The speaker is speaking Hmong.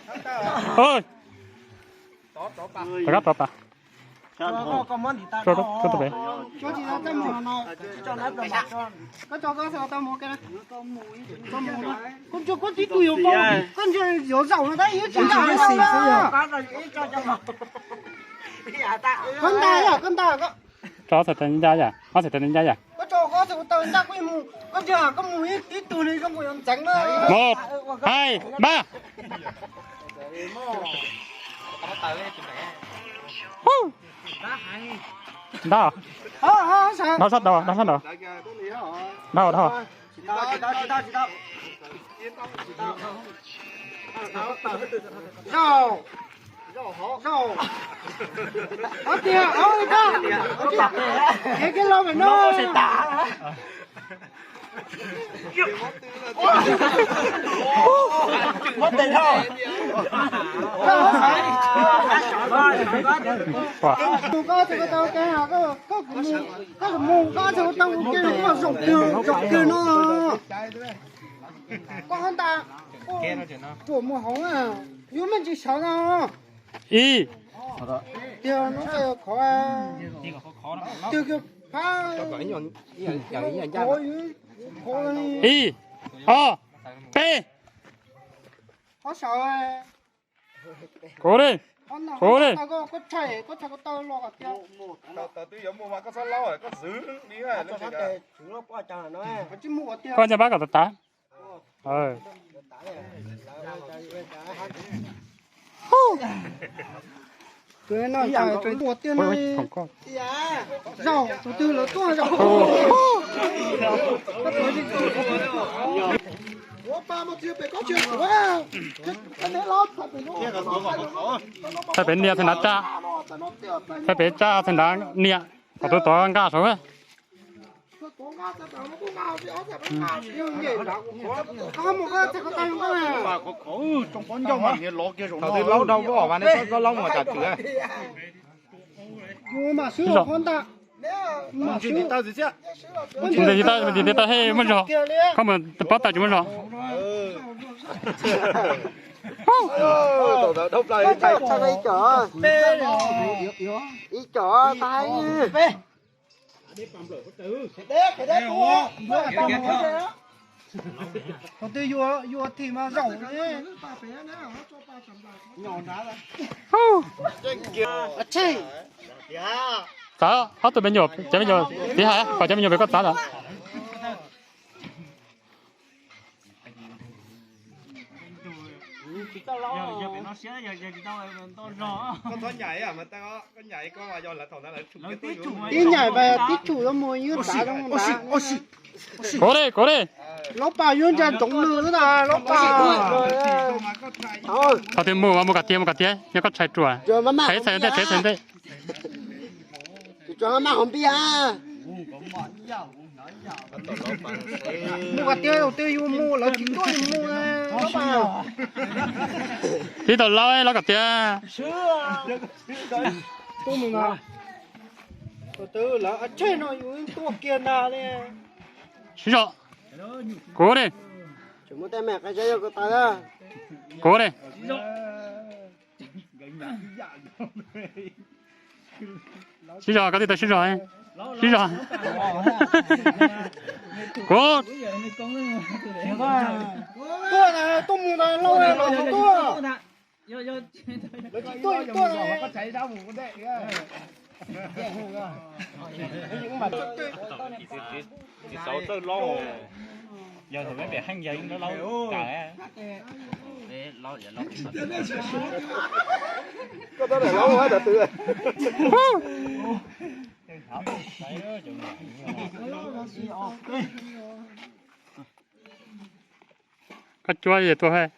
Oj, rov qab rov pas. Rau rau pem. Koj tib tug yuav, koj yuav zaum no tab yuav tsis zaum no. Koj ntag, koj ntag. Tso ob txhais tes ncaj yam, ob txhais tes ncaj yam. Koj tso koj ob txhais taw ncaj kuj mus, koj tsis, koj mus ib tib tug li zoo kuj yuav ntxeev na. Một, hai, ba. Ntag. Dhau sab nraud, dhau sab nraud. Dhau, dhau. Zaum, zaum. Ob tiag, ob tiag. Kev kev los pem no. Mus koj txhais ko taw ua ke, koj mus, koj mus koj txhais ko taw ua ke, koj zaum twg zaum twg no. Koj qhov ntawd, ruam mus hauv, yuav me ntsis sawv no. Ib. Tiag no, khov, tiag kiag phab, khov, khov. Ib, ob, peb. Qhov sawv. Kuv li, kuv li. Koj tshais, koj tshais ko taw los tiag. Koj ntsia pab kom tas tas. Tus no ua tiag no, zaum tus twg lawv tuaj zaum. Txhais pem nias txhais nrad tsa, txhais pem tsa txhais nrad nias, kom tus tod nqa saud. Thaum twg laub dhau voj mas nej txhob laub mus tsam tswv. Ntses tiv taw, ntses tiv taw, ntses tiv taw, muaj zog. Koj mus pob taws tsis muaj zog. Ib com tas. Qhov twg yuav, yuav thim mas zaum. Txav ob tug me nyuam, cov me nyuam tiv hais, kom cov me nyuam pem koj txav lawm. Tib nyaim mas tib tshum yuav mus ib txav zoo ntag. Kuv li, kuv li. Laub Pas yuav ntsia ntsoov nws na, Laub Pas. Thaum twg mus mus kom tiav, mus kom tiav, nyob koj tshais ruam. Qhev txhais ntej, qhev txhais ntej. Mus kom tiav, tus twg yuav mus lawv tsis tuaj yuav mus. Tib tau laub, laub kom tiav. Tus twg lawv tsheb no yus tuaj kiag ntag li. Sib zog. Kuv li. Kuv li. Sib zog, koj tib tau sib zog. Sib zog. Kuv. Tuaj, tuaj mus ntag, laub, laub tuaj. Lawv tsis tuaj, tuaj. Txiv xauv txawj laub, yog thaum peb pem heej yog ib laub laub kawg. Koj tab tom laub hab tus twg? Koj cuab es tuaj hab.